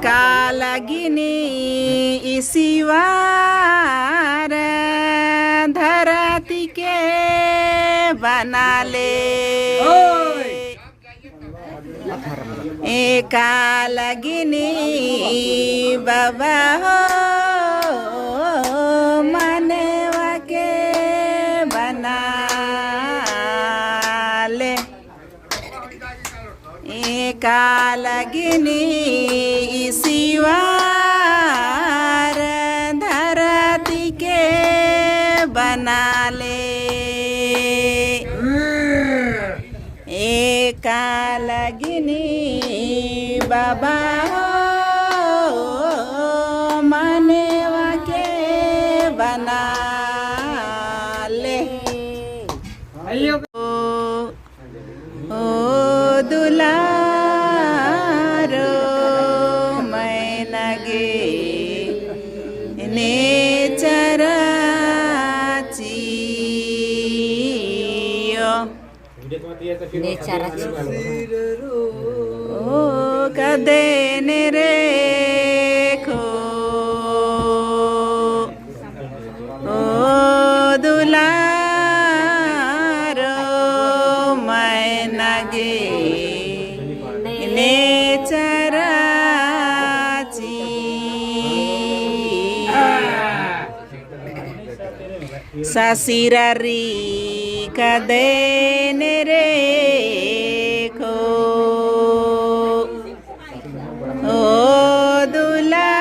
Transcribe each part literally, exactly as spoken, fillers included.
का लगिन ईसिवार धरती के बनाले। एका लगिन बबा हो मनवा के बनाले। एका लगिन ईसिवार धरती के बनाले। एका लगिन बबा हो मनवा के बनाले। ओ, ओ दुलारो मैना गे नेचरा चिओ। नेचरा चिओ। ओ कदेन रेखो। ओ दुलारो मैना गे नेचरा चिओ। ससिररी कदेन रेखो। ओ दुलारो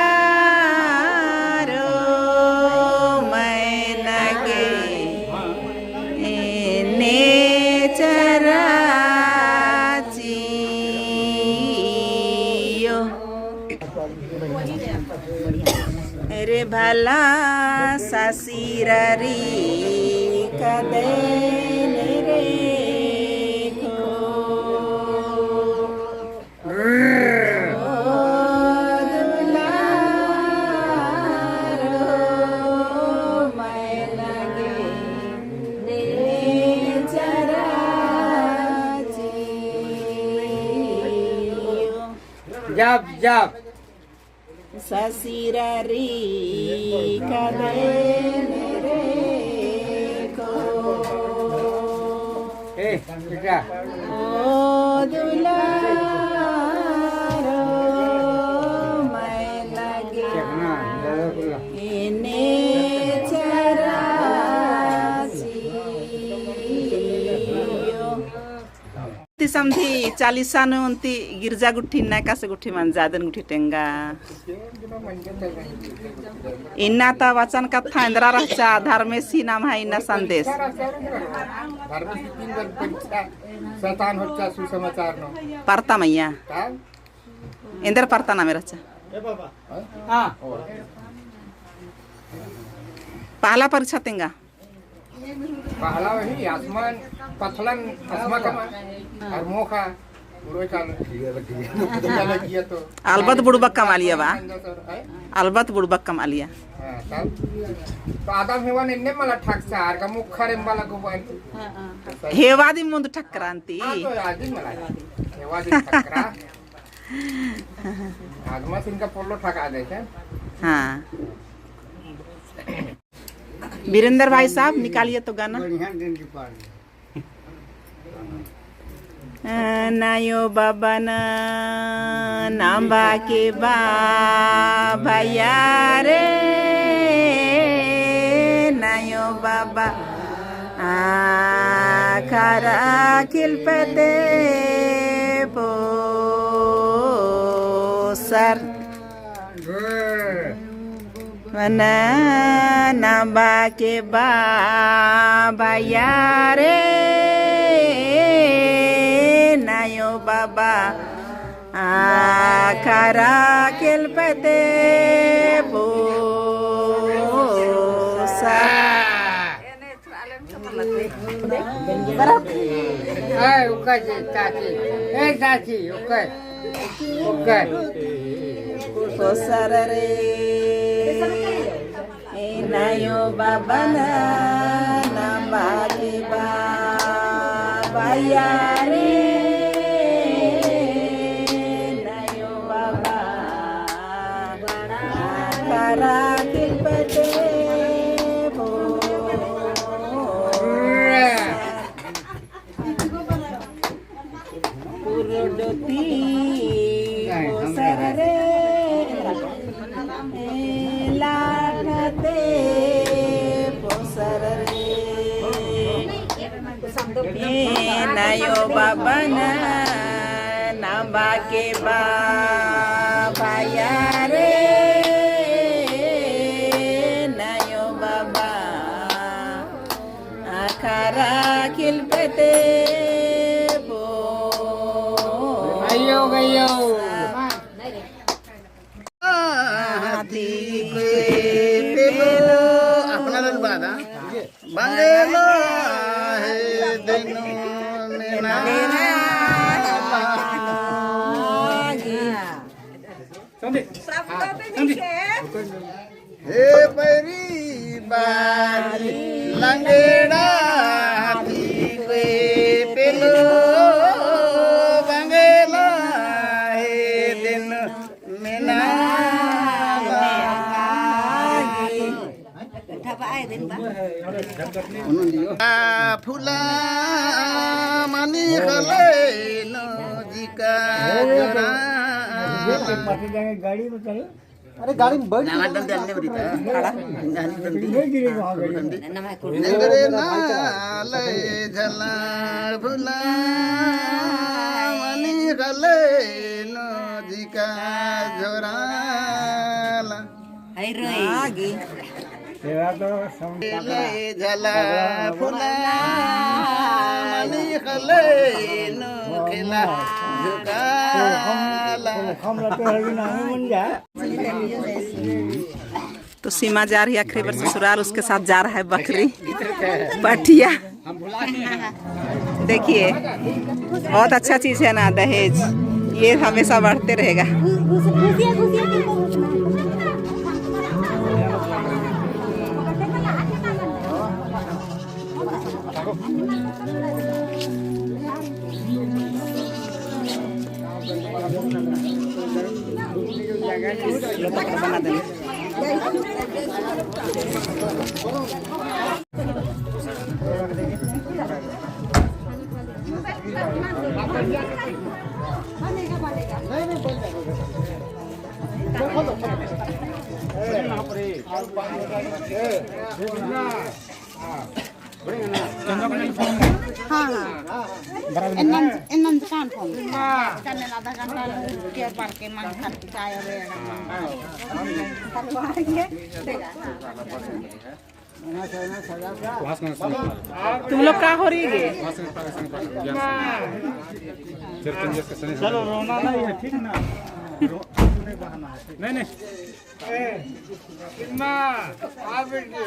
मैना गे नेचरा चिओ। रे भला ससिररी कदेन रेखो। ओ दुलारो मैना गे नेचरा चिओ। जप, जप। ससिररी कदेन रेखो। ए, बेटा। ओ दुलारो मैना गे नेचरा चिओ। ती समधी चालीसा नू ओन्ती गिरजा गुट्ठी इन्ना एकासे गुट्ठी मंजा, अदन गुट्ठी टेंगा। इन्ना ता वचन कत्था एन्दरा रहचा, धर्मेसी नाम है इन्ना संदेश। धर्मेसी तीन बार परीक्षा, शैतान होचा सुसमाचार नू। परता मइय्याँ। का? एन्दर परता नामे रहचा। हाँ? पहला परीक्षा तेंगा। पहला वही आसमान, पथलन, आसमा कमा, और मोखा, उड़वे काल। अलबत बुड़बक कमालिया बा। हैं? अलबत बुड़बक कमालिया। हाँ, तब? तो आदम हेवा ने एन्ने मला ठकचा, आर का मुखर एम बाला गोबान। हेवा दी मुंद ठकरान्ती। हाँ, तो आदि मला। हेवा दी ठकरा। आदमा सिन का पोल्लो ठका दे के। हाँ। वीरेंद्र भाई साहब, निकालिए तो गाना। बढ़िया दिन की पार। अ, नायो बाबा ना नाम बाके बा भैया रे, नायो बाबा आ खरा खिलपते पोसर। मना नबा के बाबा यारे, नायो बाबा आ खरा खिलपते पोसा। ए, उका जे, चाची। ए, चाची, उका। उका। पोसर रे। ए, नायो बाबा ना, नबा के बाबा यारे। नायो बाबा। राखिल पते बो। कुरडोती पोसर रे, ए लाखते पोसर रे। ए नयो बाबा ना, नाम बाके बाबा या रे, नयो बाबा। आखा राखिल पते बो। अयो गयो। हाथी कोई पेलो। अपना दन बादा। बंगेला हे देनु मेना। संदीप। हाँ, संदीप। हे पैरी बारी लंगड़ा हाथी कोई पेलो बंगेला हे देनु मेना। आ, फुला मनी खले नो जिका जोरा। गाड़ी में चल। अरे गाड़ी में बैठ। नंगरे ना ले झला फुला मनी खले नो जिका जोरा। हाय रोई। आगी। तेरा तो सम- ले झला फुला मनी खले नो खेला झुकाला। हम, हम लगते हैं कि नाम बन जा। तो सीमा जा रही है आखिरी बार ससुराल, उसके साथ जा रहा है बकरी पठिया। देखिए, बहुत अच्छा चीज है ना दहेज, ये हमेशा बढ़ते रहेगा। हाँ, हाँ। एन्नन, एन्नन दुकान खोल। चैनल आधा घंटा के बार के मांग खाती चाय और ये करवाएंगे। तुम लोग का हो रही है? चलो, रोना नहीं है, ठीक ना? रो-, नहीं, नहीं। ए, इम्मा, आ बेटी।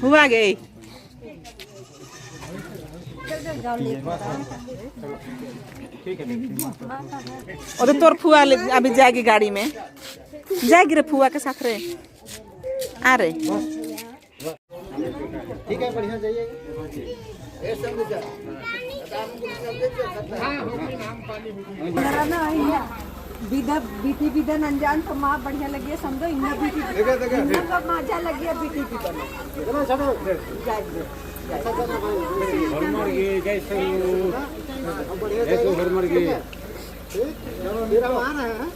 हुआ गई। ओदे तोर फुआ ले अभी जाएगी गाड़ी में, जाएगी रे फुआ के साथ रे। आ रे। ठीक है, बढ़िया जाइए। बिदा, बीती बिदा नंजान तो माँ बढ़िया लगी है, समझो, इन्ना बीती, देखा, देखा, इन्ना तो मजा लगी है बीती बिदा। चलो, चलो। जय, जय, जय। अच्छा, चलो भाई। हरमर गे, जय सो। बढ़िया जय सो, जाइए। हरमर गे। ठीक है। चलो, फिर हम आ रहे हैं।